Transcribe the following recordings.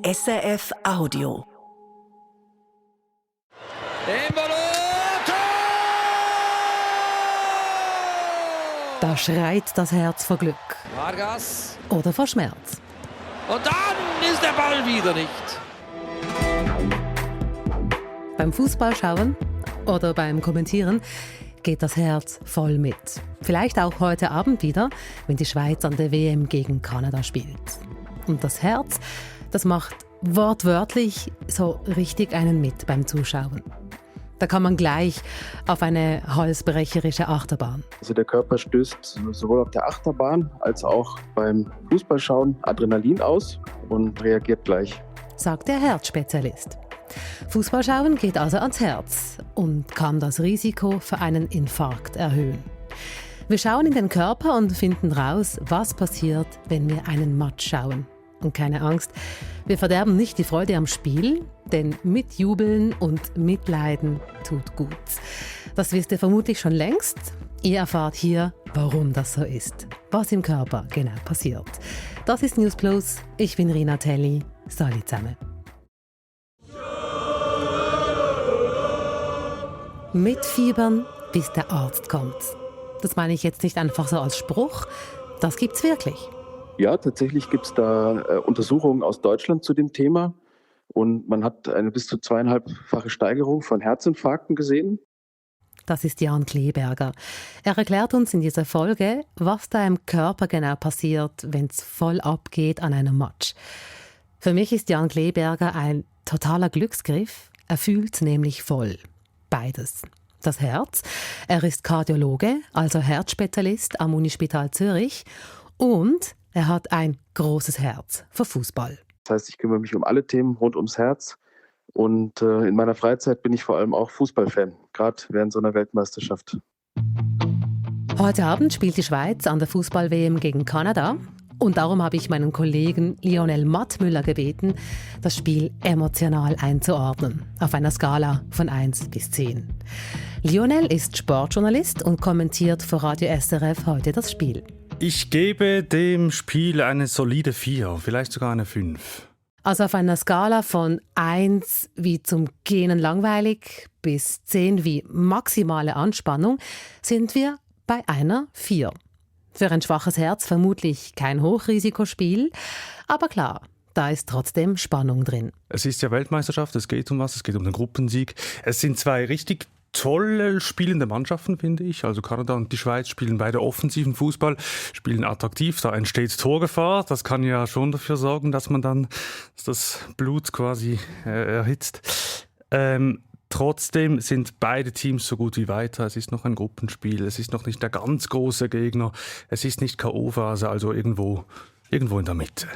SRF Audio. Da schreit das Herz vor Glück. Vargas. Oder vor Schmerz. Und dann ist der Ball wieder nicht. Beim Fußballschauen oder beim Kommentieren geht das Herz voll mit. Vielleicht auch heute Abend wieder, wenn die Schweiz an der WM gegen Kanada spielt. Und das Herz, das macht wortwörtlich so richtig einen mit beim Zuschauen. Da kann man gleich auf eine halsbrecherische Achterbahn. Also der Körper stößt sowohl auf der Achterbahn als auch beim Fußballschauen Adrenalin aus und reagiert gleich, sagt der Herzspezialist. Fußballschauen geht also ans Herz und kann das Risiko für einen Infarkt erhöhen. Wir schauen in den Körper und finden raus, was passiert, wenn wir einen Match schauen. Und keine Angst, wir verderben nicht die Freude am Spiel, denn mitjubeln und mitleiden tut gut. Das wisst ihr vermutlich schon längst. Ihr erfahrt hier, warum das so ist, was im Körper genau passiert. Das ist News Plus. Ich bin Rina Telli. Salut zusammen. Mitfiebern, bis der Arzt kommt. Das meine ich jetzt nicht einfach so als Spruch. Das gibt's wirklich. Ja, tatsächlich gibt es da Untersuchungen aus Deutschland zu dem Thema. Und man hat eine bis zu 2,5-fache Steigerung von Herzinfarkten gesehen. Das ist Jan Kleberger. Er erklärt uns in dieser Folge, was da im Körper genau passiert, wenn es voll abgeht an einem Match. Für mich ist Jan Kleberger ein totaler Glücksgriff. Er fühlt nämlich voll. Beides. Das Herz. Er ist Kardiologe, also Herzspezialist am Unispital Zürich. Und er hat ein großes Herz für Fußball. Das heißt, ich kümmere mich um alle Themen rund ums Herz. Und in meiner Freizeit bin ich vor allem auch Fußballfan, gerade während so einer Weltmeisterschaft. Heute Abend spielt die Schweiz an der Fußball-WM gegen Kanada. Und darum habe ich meinen Kollegen Lionel Mattmüller gebeten, das Spiel emotional einzuordnen, auf einer Skala von 1 bis 10. Lionel ist Sportjournalist und kommentiert für Radio SRF heute das Spiel. Ich gebe dem Spiel eine solide 4, vielleicht sogar eine 5. Also auf einer Skala von 1 wie zum Gähnen langweilig bis 10 wie maximale Anspannung sind wir bei einer 4. Für ein schwaches Herz vermutlich kein Hochrisikospiel, aber klar, da ist trotzdem Spannung drin. Es ist ja Weltmeisterschaft, es geht um was, es geht um den Gruppensieg. Es sind zwei richtig tolle spielende Mannschaften, finde ich. Also Kanada und die Schweiz spielen beide offensiven Fußball, spielen attraktiv, da entsteht Torgefahr. Das kann ja schon dafür sorgen, dass man dann das Blut quasi erhitzt. Trotzdem sind beide Teams so gut wie weiter. Es ist noch ein Gruppenspiel, es ist noch nicht der ganz große Gegner, es ist nicht K.O.-Phase, also irgendwo in der Mitte.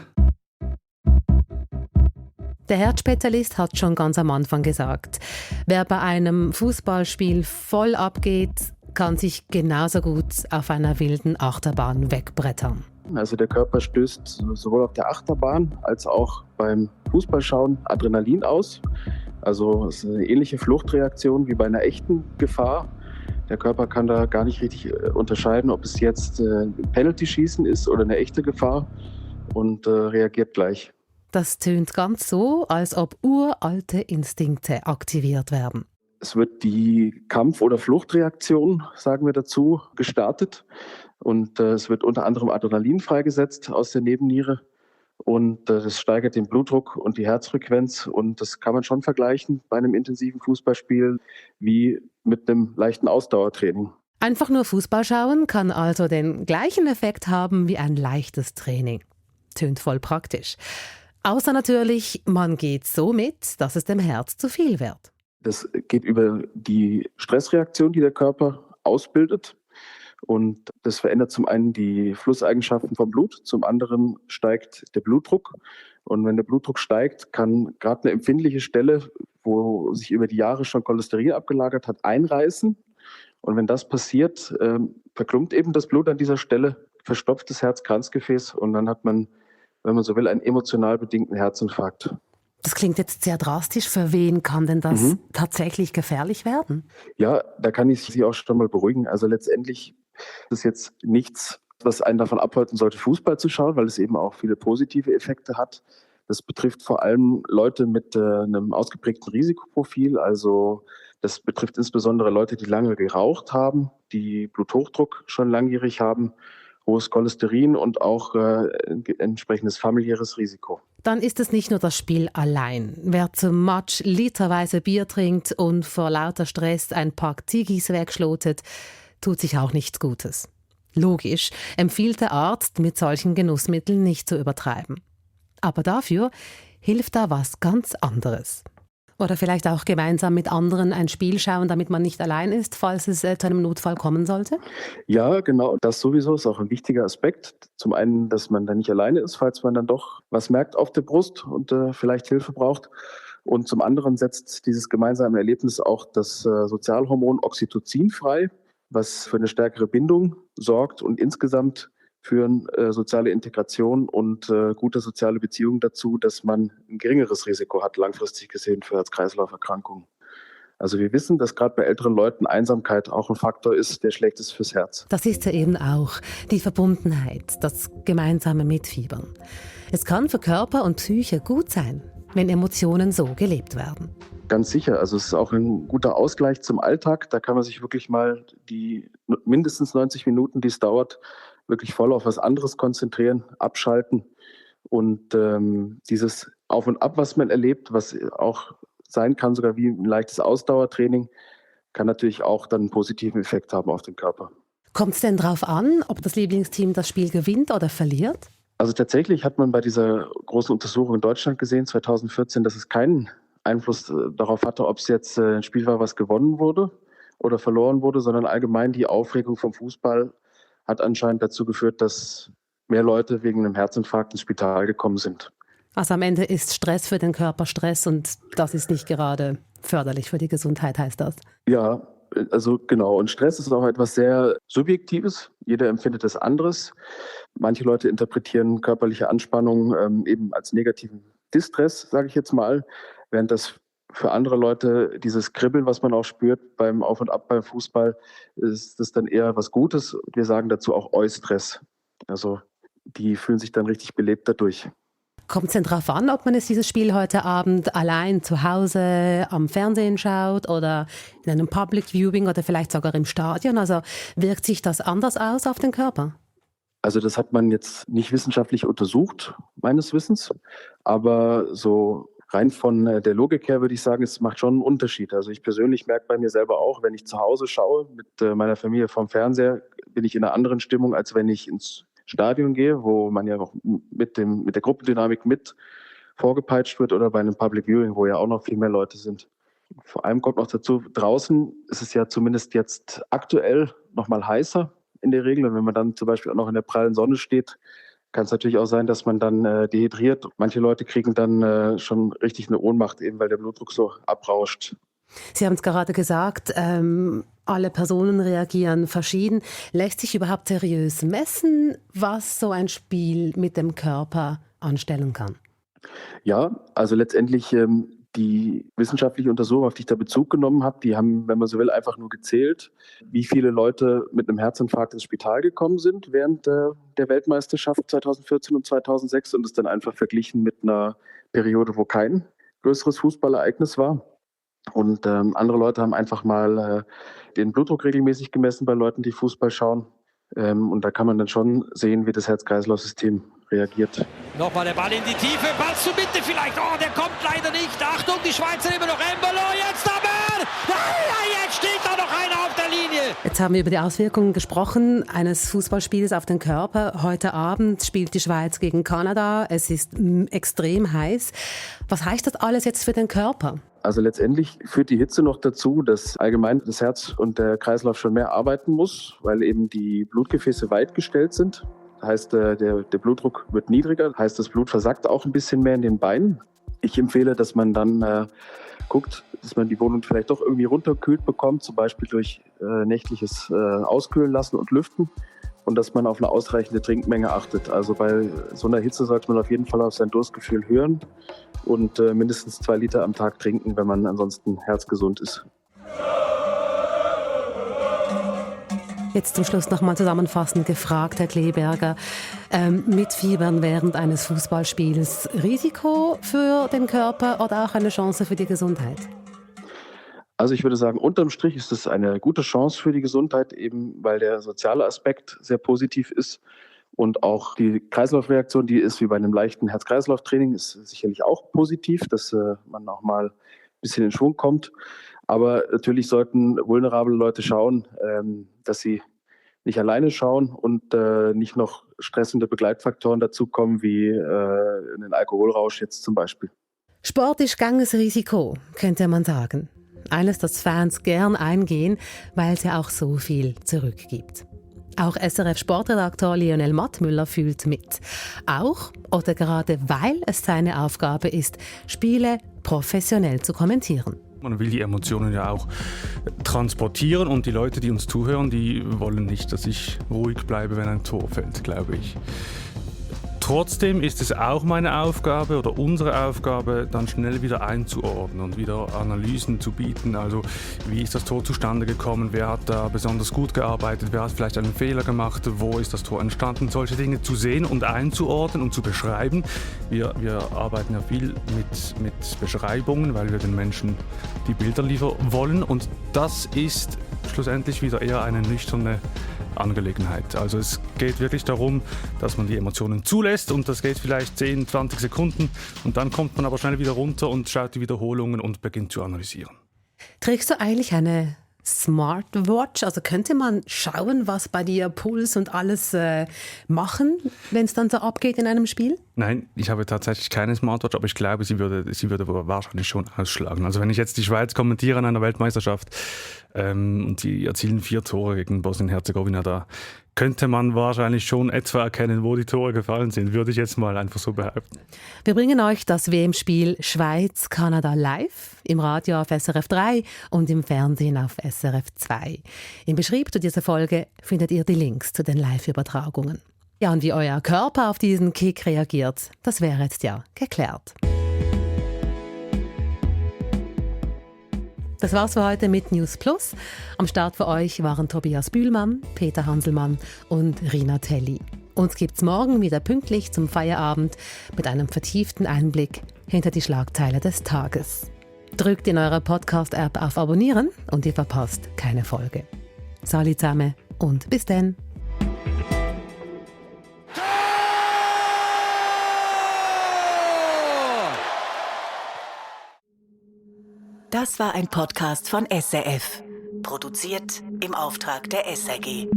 Der Herzspezialist hat schon ganz am Anfang gesagt, wer bei einem Fußballspiel voll abgeht, kann sich genauso gut auf einer wilden Achterbahn wegbrettern. Also der Körper stößt sowohl auf der Achterbahn als auch beim Fußballschauen Adrenalin aus. Also es ist eine ähnliche Fluchtreaktion wie bei einer echten Gefahr. Der Körper kann da gar nicht richtig unterscheiden, ob es jetzt ein Penalty-Schießen ist oder eine echte Gefahr und reagiert gleich. Das tönt ganz so, als ob uralte Instinkte aktiviert werden. Es wird die Kampf- oder Fluchtreaktion, sagen wir dazu, gestartet. Und es wird unter anderem Adrenalin freigesetzt aus der Nebenniere. Und das steigert den Blutdruck und die Herzfrequenz. Und das kann man schon vergleichen bei einem intensiven Fußballspiel wie mit einem leichten Ausdauertraining. Einfach nur Fußball schauen kann also den gleichen Effekt haben wie ein leichtes Training. Tönt voll praktisch. Außer natürlich, man geht so mit, dass es dem Herz zu viel wird. Das geht über die Stressreaktion, die der Körper ausbildet. Und das verändert zum einen die Flusseigenschaften vom Blut, zum anderen steigt der Blutdruck. Und wenn der Blutdruck steigt, kann gerade eine empfindliche Stelle, wo sich über die Jahre schon Cholesterin abgelagert hat, einreißen. Und wenn das passiert, verklumpt eben das Blut an dieser Stelle, verstopft das Herz-Kranzgefäß und dann hat man, wenn man so will, einen emotional bedingten Herzinfarkt. Das klingt jetzt sehr drastisch. Für wen kann denn das tatsächlich gefährlich werden? Ja, da kann ich Sie auch schon mal beruhigen. Also letztendlich ist es jetzt nichts, was einen davon abhalten sollte, Fußball zu schauen, weil es eben auch viele positive Effekte hat. Das betrifft vor allem Leute mit einem ausgeprägten Risikoprofil. Also das betrifft insbesondere Leute, die lange geraucht haben, die Bluthochdruck schon langjährig haben, hohes Cholesterin und auch entsprechendes familiäres Risiko. Dann ist es nicht nur das Spiel allein. Wer zum Match literweise Bier trinkt und vor lauter Stress ein Pack Ziggis wegschlotet, tut sich auch nichts Gutes. Logisch, empfiehlt der Arzt, mit solchen Genussmitteln nicht zu übertreiben. Aber dafür hilft da was ganz anderes. Oder vielleicht auch gemeinsam mit anderen ein Spiel schauen, damit man nicht allein ist, falls es zu einem Notfall kommen sollte? Ja, genau, das sowieso ist auch ein wichtiger Aspekt. Zum einen, dass man dann nicht alleine ist, falls man dann doch was merkt auf der Brust und vielleicht Hilfe braucht. Und zum anderen setzt dieses gemeinsame Erlebnis auch das Sozialhormon Oxytocin frei, was für eine stärkere Bindung sorgt und insgesamt führen soziale Integration und gute soziale Beziehungen dazu, dass man ein geringeres Risiko hat, langfristig gesehen, für Herz-Kreislauf-Erkrankungen. Also wir wissen, dass gerade bei älteren Leuten Einsamkeit auch ein Faktor ist, der schlecht ist fürs Herz. Das ist ja eben auch die Verbundenheit, das gemeinsame Mitfiebern. Es kann für Körper und Psyche gut sein, wenn Emotionen so gelebt werden. Ganz sicher. Also es ist auch ein guter Ausgleich zum Alltag. Da kann man sich wirklich mal die mindestens 90 Minuten, die es dauert, wirklich voll auf was anderes konzentrieren, abschalten. Und dieses Auf und Ab, was man erlebt, was auch sein kann, sogar wie ein leichtes Ausdauertraining, kann natürlich auch dann einen positiven Effekt haben auf den Körper. Kommt es denn darauf an, ob das Lieblingsteam das Spiel gewinnt oder verliert? Also tatsächlich hat man bei dieser großen Untersuchung in Deutschland gesehen, 2014, dass es keinen Einfluss darauf hatte, ob es jetzt ein Spiel war, was gewonnen wurde oder verloren wurde, sondern allgemein die Aufregung vom Fußball hat anscheinend dazu geführt, dass mehr Leute wegen einem Herzinfarkt ins Spital gekommen sind. Also am Ende ist Stress für den Körper Stress und das ist nicht gerade förderlich für die Gesundheit, heißt das? Ja, also genau. Und Stress ist auch etwas sehr Subjektives. Jeder empfindet es anderes. Manche Leute interpretieren körperliche Anspannung eben als negativen Distress, sage ich jetzt mal, während das für andere Leute dieses Kribbeln, was man auch spürt beim Auf und Ab beim Fußball, ist das dann eher was Gutes. Wir sagen dazu auch Eustress. Also die fühlen sich dann richtig belebt dadurch. Kommt es denn darauf an, ob man dieses Spiel heute Abend allein zu Hause am Fernsehen schaut oder in einem Public Viewing oder vielleicht sogar im Stadion? Also wirkt sich das anders aus auf den Körper? Also das hat man jetzt nicht wissenschaftlich untersucht, meines Wissens. Aber so rein von der Logik her würde ich sagen, es macht schon einen Unterschied. Also ich persönlich merke bei mir selber auch, wenn ich zu Hause schaue mit meiner Familie vorm Fernseher, bin ich in einer anderen Stimmung, als wenn ich ins Stadion gehe, wo man ja noch mit der Gruppendynamik mit vorgepeitscht wird, oder bei einem Public Viewing, wo ja auch noch viel mehr Leute sind. Vor allem kommt noch dazu, draußen ist es ja zumindest jetzt aktuell noch mal heißer in der Regel. Und wenn man dann zum Beispiel auch noch in der prallen Sonne steht, kann es natürlich auch sein, dass man dann dehydriert. Manche Leute kriegen dann schon richtig eine Ohnmacht, eben weil der Blutdruck so abrauscht. Sie haben es gerade gesagt, alle Personen reagieren verschieden. Lässt sich überhaupt seriös messen, was so ein Spiel mit dem Körper anstellen kann? Ja, also letztendlich die wissenschaftliche Untersuchung, auf die ich da Bezug genommen habe, die haben, wenn man so will, einfach nur gezählt, wie viele Leute mit einem Herzinfarkt ins Spital gekommen sind während der Weltmeisterschaft 2014 und 2006 und es dann einfach verglichen mit einer Periode, wo kein größeres Fußballereignis war. Und andere Leute haben einfach mal den Blutdruck regelmäßig gemessen bei Leuten, die Fußball schauen. Und da kann man dann schon sehen, wie das Herz-Kreislauf-System reagiert. Nochmal der Ball in die Tiefe, Ball zur Mitte vielleicht. Oh, der kommt leider nicht. Achtung, die Schweizer immer noch. Embolo, jetzt aber! Jetzt steht da noch einer auf der Linie. Jetzt haben wir über die Auswirkungen gesprochen eines Fußballspiels auf den Körper. Heute Abend spielt die Schweiz gegen Kanada. Es ist extrem heiß. Was heißt das alles jetzt für den Körper? Also letztendlich führt die Hitze noch dazu, dass allgemein das Herz und der Kreislauf schon mehr arbeiten muss, weil eben die Blutgefäße weit gestellt sind. Das heißt, der Blutdruck wird niedriger, heißt, das Blut versackt auch ein bisschen mehr in den Beinen. Ich empfehle, dass man dann guckt, dass man die Wohnung vielleicht doch irgendwie runterkühlt bekommt, zum Beispiel durch nächtliches Auskühlen lassen und Lüften. Und dass man auf eine ausreichende Trinkmenge achtet. Also bei so einer Hitze sollte man auf jeden Fall auf sein Durstgefühl hören und mindestens 2 Liter am Tag trinken, wenn man ansonsten herzgesund ist. Jetzt zum Schluss noch mal zusammenfassend gefragt, Herr Kleberger, mitfiebern während eines Fußballspiels Risiko für den Körper oder auch eine Chance für die Gesundheit? Also ich würde sagen, unterm Strich ist es eine gute Chance für die Gesundheit, eben weil der soziale Aspekt sehr positiv ist und auch die Kreislaufreaktion, die ist wie bei einem leichten Herz-Kreislauf-Training, ist sicherlich auch positiv, dass man auch mal ein bisschen in Schwung kommt. Aber natürlich sollten vulnerable Leute schauen, dass sie nicht alleine schauen und nicht noch stressende Begleitfaktoren dazukommen, wie einen Alkoholrausch jetzt zum Beispiel. Sport ist ganges Risiko, könnte man sagen. Eines, das Fans gern eingehen, weil es ja auch so viel zurückgibt. Auch SRF-Sportredakteur Lionel Mattmüller fühlt mit. Auch oder gerade weil es seine Aufgabe ist, Spiele professionell zu kommentieren. Man will die Emotionen ja auch transportieren und die Leute, die uns zuhören, die wollen nicht, dass ich ruhig bleibe, wenn ein Tor fällt, glaube ich. Trotzdem ist es auch meine Aufgabe oder unsere Aufgabe, dann schnell wieder einzuordnen und wieder Analysen zu bieten. Also wie ist das Tor zustande gekommen, wer hat da besonders gut gearbeitet, wer hat vielleicht einen Fehler gemacht, wo ist das Tor entstanden, solche Dinge zu sehen und einzuordnen und zu beschreiben. Wir arbeiten ja viel mit Beschreibungen, weil wir den Menschen die Bilder liefern wollen und das ist schlussendlich wieder eher eine nüchterne Angelegenheit. Also es geht wirklich darum, dass man die Emotionen zulässt und das geht vielleicht 10, 20 Sekunden und dann kommt man aber schnell wieder runter und schaut die Wiederholungen und beginnt zu analysieren. Trägst du eigentlich eine Smartwatch? Also könnte man schauen, was bei dir Puls und alles machen, wenn es dann so abgeht in einem Spiel? Nein, ich habe tatsächlich keine Smartwatch, aber ich glaube, sie würde wahrscheinlich schon ausschlagen. Also wenn ich jetzt die Schweiz kommentiere an einer Weltmeisterschaft und die erzielen 4 Tore gegen Bosnien-Herzegowina, da könnte man wahrscheinlich schon etwa erkennen, wo die Tore gefallen sind, würde ich jetzt mal einfach so behaupten. Wir bringen euch das WM-Spiel Schweiz-Kanada live im Radio auf SRF 3 und im Fernsehen auf SRF 2. Im Beschrieb zu dieser Folge findet ihr die Links zu den Live-Übertragungen. Ja, und wie euer Körper auf diesen Kick reagiert, das wäre jetzt ja geklärt. Das war's für heute mit News Plus. Am Start für euch waren Tobias Bühlmann, Peter Hanselmann und Rina Telli. Uns gibt's morgen wieder pünktlich zum Feierabend mit einem vertieften Einblick hinter die Schlagzeile des Tages. Drückt in eurer Podcast-App auf Abonnieren und ihr verpasst keine Folge. Salut zusammen und bis dann. Das war ein Podcast von SRF. Produziert im Auftrag der SRG.